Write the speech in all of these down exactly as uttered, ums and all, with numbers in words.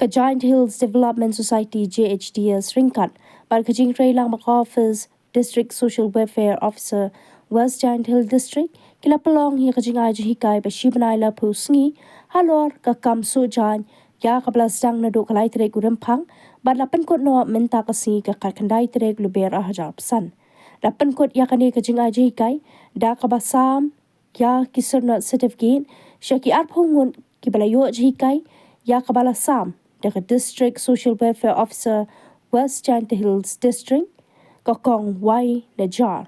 Ka Jaintia Hills Development Society, J H D S, ryngkat bad ka jingtreilang bad ka ophis District Social Welfare Officer, West Jaintia Hills District, ki la pynlong ïa ka jingai jinghikai ba shi bnai laiphew sngi halor ka kam suh jaiñ, ïa kaba la sdang naduh ka lai tarik u Rymphang bad la pynkut noh mynta ka sngi ka khatkhyndai tarik u Lber arhajar arphew san. La pynkut ïa kane ka jingai jinghikai da kaba sam ïa ki syrnod certificate sha ki arphew ngut kiba la ïoh jinghikai ïa kaba la sam da ka District Social Welfare Officer, West Jaintia Hills District, ka Kong Y Najar.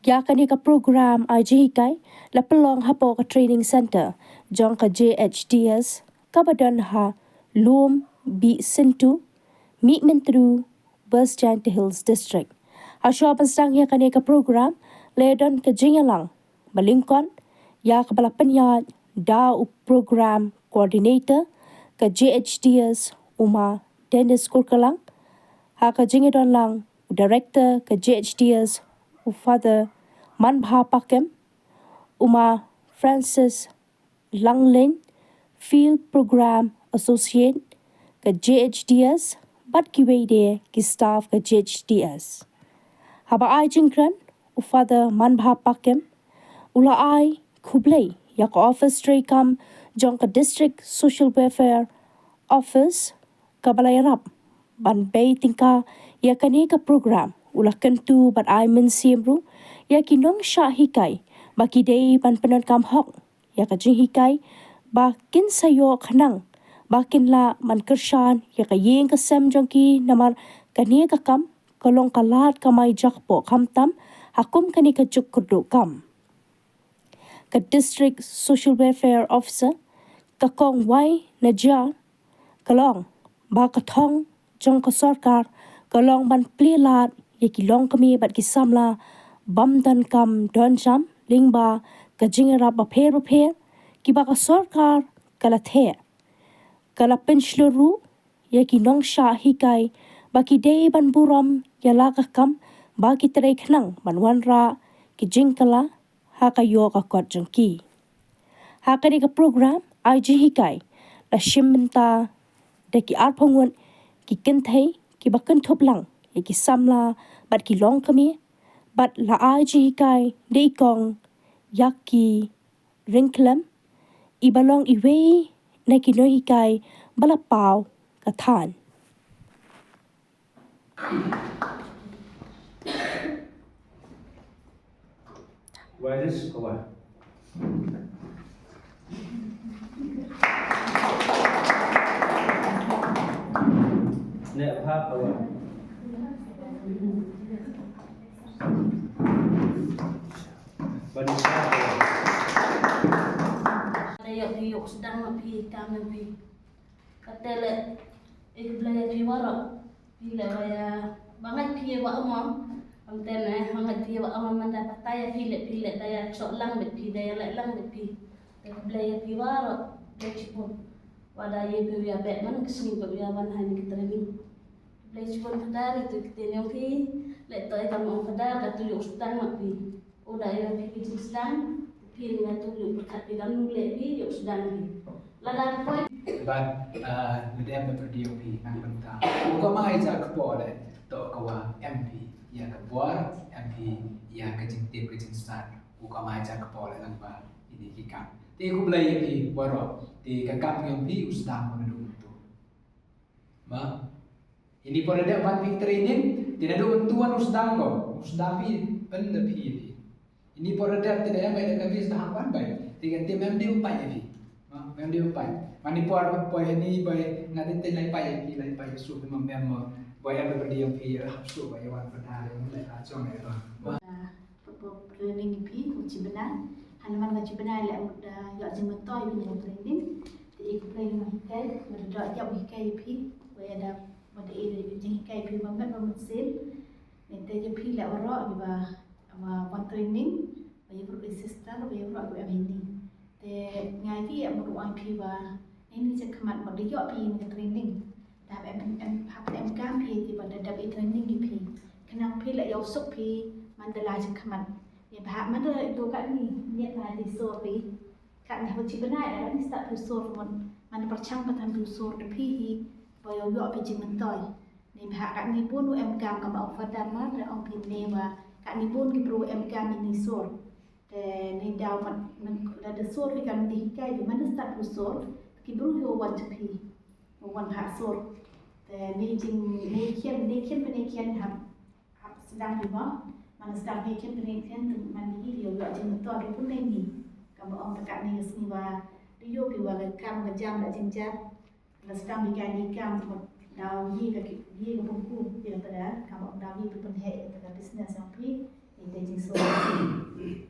Ïa kane ka program ai jinghikai la pynlong hapoh ka training center jong ka J H D S kaba don ha Lum Bih Syntu, Mih Myntdu, West Jaintia Hills District. Hashwa ban sdang ïa kane ka program, la don ka jingïalang ba lyngkot ïa kaba la pynïaid da u program coordinator ka J H D S, u Ma Dennis Kurkalang, ha ka jingïadon lang u director ka J H D S, u Father Manbha Pakem, u Ma Francis Langlen, Field Program Associate ka J H D S, bad kiwei de ki staff ka J H D S. Haba ai jingkren, u Father Manbha Pakem u la ai khublei ïa ka ophis treikam jong ka District Social Welfare Office kaba la ïarap ban bei tyngka ïa kane ka program. U la kyntu bad ai mynsiem ruh ïa ki nongshah hikai ba ki dei ban pyndonkam hok ïa ka jinghikai ba kin sa ïoh khnang ba kin lah ban kyrshan ïa ka ïing ka sem jong ki, namar kane ka kam ka long ka lad kamai jakpoh, khamtam ha kum kane ka juk kyrduh kam. Ka District Social Welfare Officer, ka Kong Y Najar, ka la ong ba ka thong jong ka sorkar ka long ban plie lad ïa ki longkmie bad ki samla bym don kam don jam lyngba ka jingïarap bapher bapher kiba ka sorkar ka la theh. Ka la pynshlur ruh ïa ki nongshah hikai ba ki dei ban burom ïa la ka kam ba ki trei khnang ban wanrah ki jingkylla ha ka ïoh ka kot jong ki. Ha kane ka program ai jinghikai la shim bynta da ki arphew ngut ki kynthei kiba kynthup lang ïa ki samla bad ki longkmie, bad la ai jinghikai da i Kong Ïaki Ryngkhlem, iba long iwei na ki nonghikai ba la paw ka thaiñ. Da ïoh phi ïoh sdang ma phi kam ma phi. Kata leh, eh, khublei ïa phi waroh. Phi leh ba ïa, ba ngeit phi ïa ba ong ong. Ym teng eh, ba ngeit phi ïa ba ong ong, mynta batai ïa phi leh, phi leh da ïa ksoh lang bad phi, da ïa leh lang bad phi. Te khublei ïa phi waroh. Khublei shibun. Wat la ïa phi ïa bad man ka sngi ba ïa wan ha kane ka training. Khublei shibun Phadar, ïa tu ktien jong phi. Leh to ïa ka ong Phadar, ka tu ïoh sdang ma phi. U da ïa phi ka jingsdang, phi nga tu ïoh pyrkhat phi, dang leh phi ïoh sdang phi. Lada poi. Bad, ah, lada em da pyrdi ïa phi nang bynta. U ka mai ja ka por leh, to ka wa em phi ïa ka bor, em phi ïa ka jingtip ka jingsngew. U ka mai ja ka por leh nang ba ine ki kam. Te khublei ïa phi waroh. Te ka kam jong phi u sdang u naduh mynta. Ba ini por da dep ban phi training, te naduh mynta u sdang ko, u sdang phi, pynda phi ïa phi. Ini por da dep te da ïa mai da ka bis da hap ban bai. Te ka te mem dei u pai ïa phi. Ba, mem dei u pai. Mani por, por ini bai, nga te te lai pai ïa phi, lai pai ïa su, mem mem, ba ïa ba dei ïa phi, hap su, ba ïa wan pada, ïa lai ha jong ïa ba. Ba. Pynpop training ïa phi, ka chi bnai. Hynmen ka chi bnai leh mut da ïoh jingmyntoi ïa phi training. Te i khublei ïa nonghikai, mut da ïoh jinghikai ïa phi. Ba ïa da, mut da i jinghikai ïa phi ba met ba mynsiem. Nangta ïa phi leh waroh ïa ba, ba wan training. Ba ïa waroh i sister, ba ïa waroh ïa em hini. Te nga ïa phi ïa mut wan phi ba. Ini cha khmat mut da ïoh phi ïa ka training. Dap em, em, hap em kam phi te ba da dap i training ïa phi. Khnang phi la ïoh suk phi man da la cha khmat. Ïa ba hap man da ïoh ka ni, ni la di so phi. Ka ni ho chi bnai da ni start phi so mut. Man pyrshang ba than du sur da phi hi ba ïoh ïoh phi jingmyntoi. Ni bha katni bun u em kam, kam ba ong Father Mar, da ong phi ne ba katni bun ki bru em kam ini sur. Te ni daw mat, la da sur phi kam ni hikai, bi man start u sur ki bru hi u wan da phi, u wan ha sur. Te ni jing ni khian, ni khian, ni khian hap hap sdang hi ba man sdang hi khian, ni khian tu man ni ïoh ïoh jingmyntoi da pun ni. Kam ba ong ta katni sngi ba ïoh phi wa ka kam ka jam da jingjar. La sdang bi ka ni kam tu daw yi ka ki yi ka bungku yi ka tada kam ong daw yi tu pynheh ka tada business yang phi. Ite jingso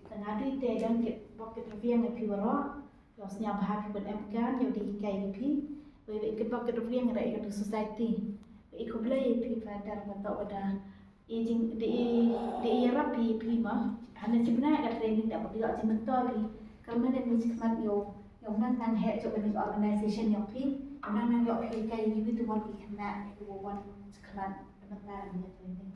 tanga tu ite dan ki bok ki terbiang phi waro. Ïoh sñiaw bha phi ban em kam ïoh dei hikai ka phi. Wei wei ki bok ki terbiang da ka society. Wei ko blei phi Father ba to wada i jing di i di i rap i phi ma. Hana chimna ka training da ba ïoh jingmyntoi phi. Ka mane ni chikmat ïoh ïoh nang nang heh jok ni organization ïoh phi. Nang nang ïoh phi kai ni tu wan phi kena ïoh wan chikmat ka mata ni training.